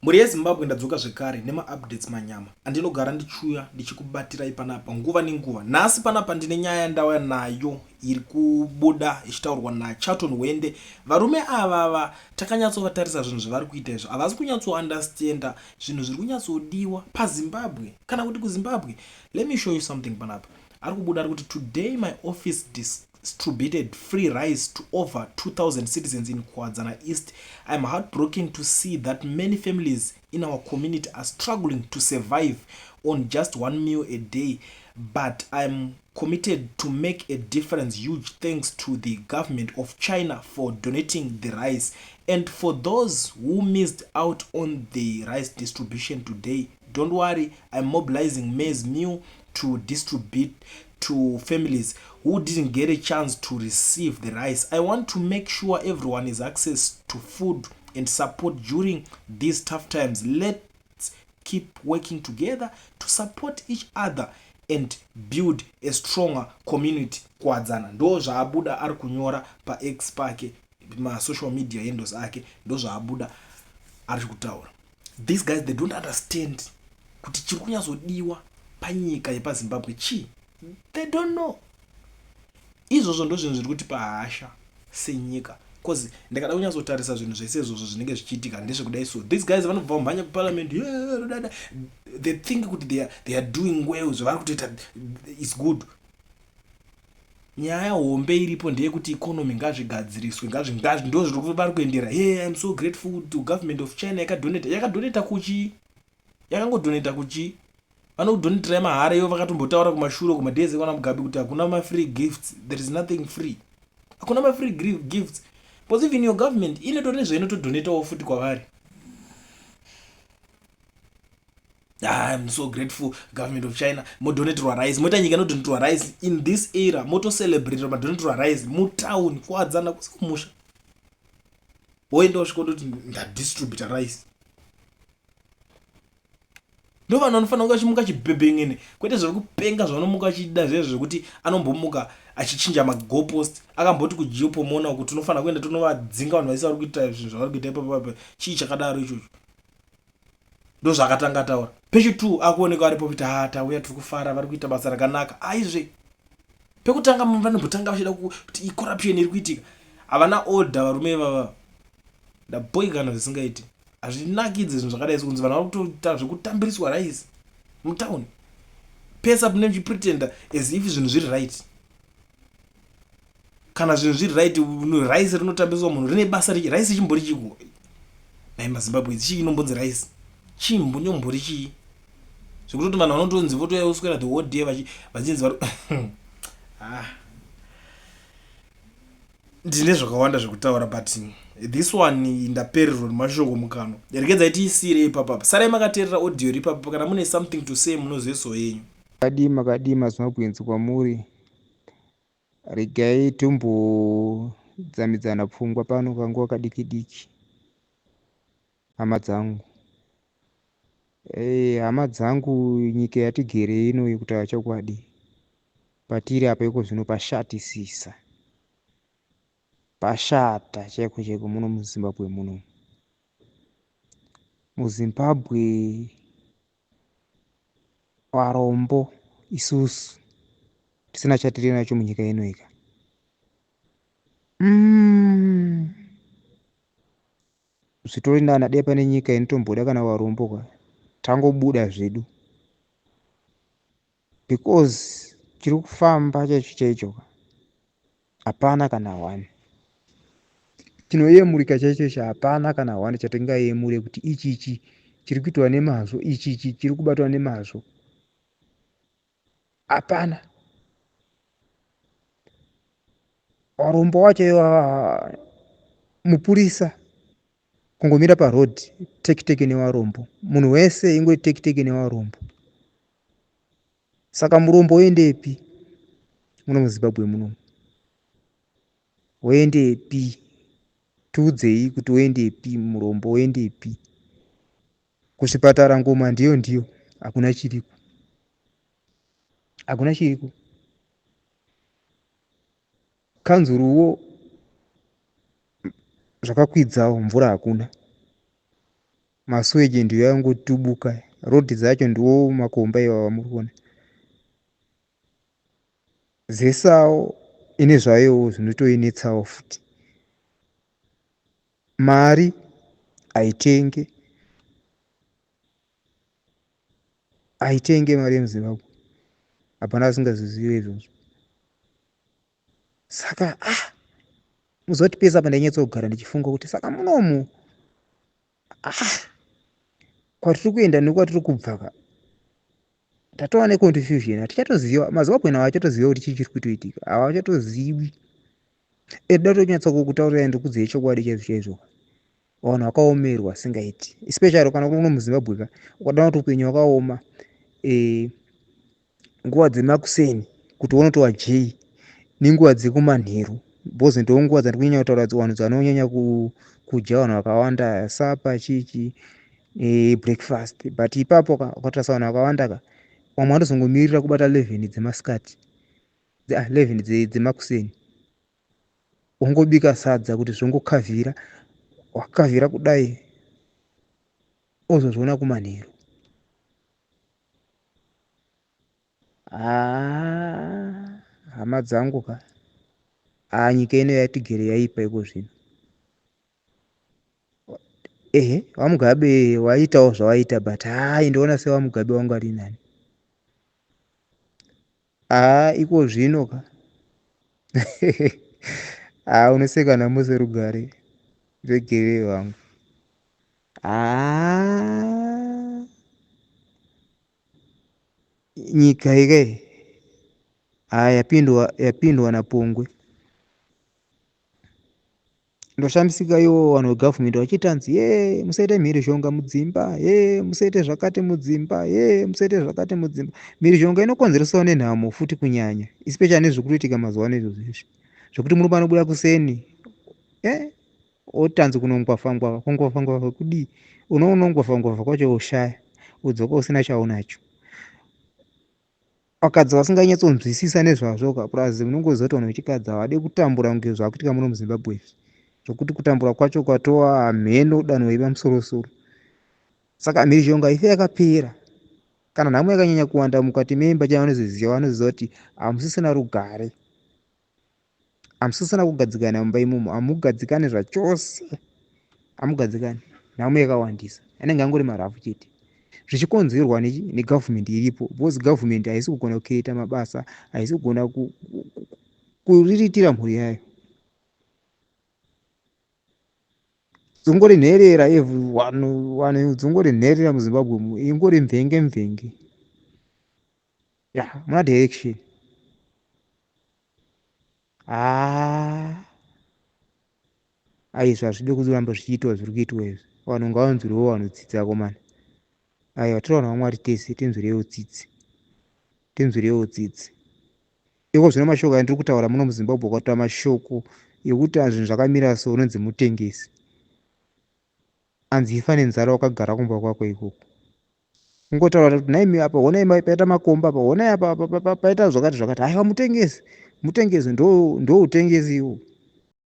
Mhuri yeZimbabwe ndadzoka zvekare nemaupdates manyama andinogara ndichiuya ndichikubatirai panapa nguva nenguva. Nhasi panapa ndine nyaya yandauya nayo iri kubuda ichitaurwa naCharlton Hwende. Varume ava takanyatsovatarisa zvinhu zvavari kuita izvo havasi kunyatsounderstanda zvinhu zviri kunyatsodiwa paZimbabwe kana kuti kuZimbabwe. Let me show you something panapa. Ari kubuda ari kuti today my office distributed free rice to over 2000 citizens in Kuwadzana East. I'm heartbroken to see that many families in our community are struggling to survive on just one meal a day, but I'm committed to make a difference. Huge thanks to the government of China for donating the rice. And for those who missed out on the rice distribution today, don't worry, I'm mobilizing maize meal to distribute to families who didn't get a chance to receive the rice. I want to make sure everyone has access to food and support during these tough times. Let's keep working together to support each other and build a stronger community. Kuwadzana ndo zvaabuda ari kunyora pax pake, masocial media handles ake, ndo zvaabuda ari kutaura. These guys, they don't understand kuti chiri kunyatsodiwa panyika yepaZimbabwe chii. They don't know. Izvozvo ndo zvinhu zviri kutipa hasha senyika, because ndakada kunyatsotarisa zvinhu zvese izvozvo zvinenge zvichiitika ndezvekudai. So these guys vanobva vamhanya kuparliament, they think kuti they are doing well, zvavari kutoita is good. Nyaya hombe iripo ndeyekuti economy ngazvigadziriswe, ndo zviri vari kuendera. Hey, I'm so grateful to government of China yakadonata. Yakadonata kuchi? Yakangodonata kuchi? Vanokudonatirai mahara ivo vakatombotaura kumashure kumadays ekwana Mugabe kuti hakuna mafree gifts, there is nothing free, hakuna mafree gifts, because even your government inotori nezvainotodonatawo futi kwavari. Ah, I'm so grateful, government of China. Modonatirwa rice, moita nyika inodonatirwa rice in this era, motocelebrate madonatirwa rice mutown Kuwadzana, kusi kumusha. Woenda usvika ndoti ndadistributa rice. Ndo vanhu vanofanira kunge vachimuka chibhebhengene, kwete zviri kupenga zvavanomuka achida zvezvo zvekuti anombomuka achichinja magoalpost. Akamboti kuGeo Pomona kuti tinofanira kuenda tonovadzinga vanhu vaisi vari kuita zvinhu zvavari kuita ipapapa. Chii chakadaro ichocho? Ndo zvakatanga taura. Pechi 2 akuoneka aripo kuti ha, tauya, tiri kufara, vari kuita basa rakanaka. Aizve pekutanga vanombotanga vachida kuti icorruption iri kuitika. Havana order varume ivava. Ndabhoikana zvisingaiti, hazvinakidzi zvinhu zvakadai sekunzi vanhu vari kutoita zvekutambiriswa rice mutauni pesa pune muchipretenda as if zvinhu zviri right. Kana zvinhu zviri right, rice rinotambiswa munhu rine basa richi? Rice chimbori chiko nai maZimbabwe? Chii inombonzi rice? Chimbonyombori chii zvekutoti vanhu vanotonzi votoya kuswera the whole day vachinzi vari? Ah, ndine zvakawanda zvekutaura, but this one ndapererwa nemashoko mukanwa. Regedzai tiisire ipapapa. Sarai makateerera audio iri ipapapa. Kana mune something to say, munoziveso yenyu. Makadii, makadii maZimbabweans kwamuri? Regai tombodzamidzana pfungwa pano kanguva kadiki diki, hama dzangu. Hama dzangu, nyika yatigere ino, kutaura chokwadi, patiri apa iko zvino pashatisisa, pashata chaiko chaiko muno muZimbabwe muno. MuZimbabwe varombo isusu tisina chatiri nacho munyika ino ika. Zvitori nani dai pane nyika inotomboda kana varombo ka, tangobuda zvedu, because chiri kufamba chaicho chaicho ka hapana kana one chinoyemurika chaicho icho, hapana kana one chatingayemure kuti ichi ichi chiri kuitwa nemazvo, ichi ichi chiri kubatwa nemazvo, hapana. Varombo wacho ivava, mupurisa kungomira paroad, teki teki nevarombo. Munhu wese ingori teki teki nevarombo. Saka murombo oendepi muno muZimbabwe muno? Oendepi? Tiudzei kuti oendepi murombo, oendepi? Kuzvipatara ngoma ndiyo ndiyo, hakuna chiriko, hakuna chiriko. Kanzuruwo zvakakwidzawo, mvura hakuna. Masuweji ndiyo yangotubuka, rodhi dzacho ndiwo makomba iwawa muri kuona. Zesawo ine zvayowo zvinotoinetsawo futi. Mari haitenge, haitenge mari yemuZimbabwe. Hapana asingazvizive izvozvo. Saka ah muzoti pese apa ndainyatsogara ndichifunga kuti saka munomu ah kwatiri kuenda nekwatiri kubva ka tatova neconfusion, hatichatoziva. MaZimbabwean havachatoziva kuti chii chiri kutoitika, havachatozivi. Eda tonyatsa kukutaurirai ndikudzei chokwadi chaizvo chaizvo, vanhu vakaomerwa singaiti, especially kana kuno muZimbabwe ka, ukadana kuti upenyu hwakaoma. Nguva dzemakuseni kuti unotowa jei nenguva dzekumanheru, because ndo nguva dzandiri kunyanya kutaura, vanhu dzanonyanya kudya vanhu vakawanda, supper chichi breakfast. But ipapo ka ukatarisa vanhu vakawanda ka, vamwe vanozongomirira kubata 11 dzemasikati, 11 dzemakuseni, wongobika sadza kuti zvongokavhira, wakavhira kudai, ozozviona kumanheru. Haa, hama dzangu ka, haa nyika ino yatigere yaipa iko zvino. Ehe, vaMugabe waitawo zvawaita, but hai, ndoona sevaMugabe wanga ari nani. Haa, iko zvino ka, haa unoseka nhamo serugare, regerei vangu. Haa, nyika ike haa yapindwa, yapindwa napongwe. Ndoshamisika iwo vanhu vegavhumendi vachitanzi ye musaite mhirizhonga mudzimba, ye musaite zvakati mudzimba, ye musaite zvakati mudzimba. Mhirizhonga inokonzereswawo nenhamo futi, kunyanya especially nezviri kutoitika mazuva ano izvozvo izvi, zvekuti murume anobuda kuseni otanzi kunongwafa ngwafa, kungwafa ngwafa kudii, unounongwafa ngwafa kwacho ushaya, udzoka usina chaunacho. Vakadzi vasinganyatsonzwisisa nezvazvo ka, plus munongoziva kuti vanhu vechikadzi havadi kutambura kunge zvakuitika muno muZimbabwe izvi, zvokuti kutambura kwacho kwatova mheno danho yepamusorosoro. Saka mhirizhonga ife yakapera kana nhamo yakanyanya kuwanda mukati memba. Chavanozoziva, vanoziva kuti hamusisina rugare, hamusisina kugadzikana mumba imomo, hamugadzikani zvachose, hamugadzikani. Nhamo yakawandisa, anenge angori marafu chete, zvichikonzerwa negavhumendi iripo, because gavhumendi haisi kugona kucreata mabasa, haisi kugona kuriritira mhuri yayo. Dzongori nherera, vanhu vanhu dzongori nherera muZimbabwe, ingori mvenge mvenge ya muna direction. Haa, aizvo hazvidi kuramba zvichiitwa zviri kuitwa izvi. Vanhu ngavanzwirewo vanhu tsitsi, akomana. Aiwa, tiri vanhu vaMwari tese, tinzwirewo tsitsi, tinzwirewo tsitsi. Iko zvino mashoko andiri kutaura muno muZimbabwe, ukataura mashoko ekuti zvinhu zvakamira so, unonzi mutengesi, anzi ifa nenzara wakagara kumba kwako ikoko. Kungotaura kuti naimi apa honai paita makomba apa, honai apa paita zvakati zvakati, haiwa, mutengesi, mutengesi, ndo utengesi iwo.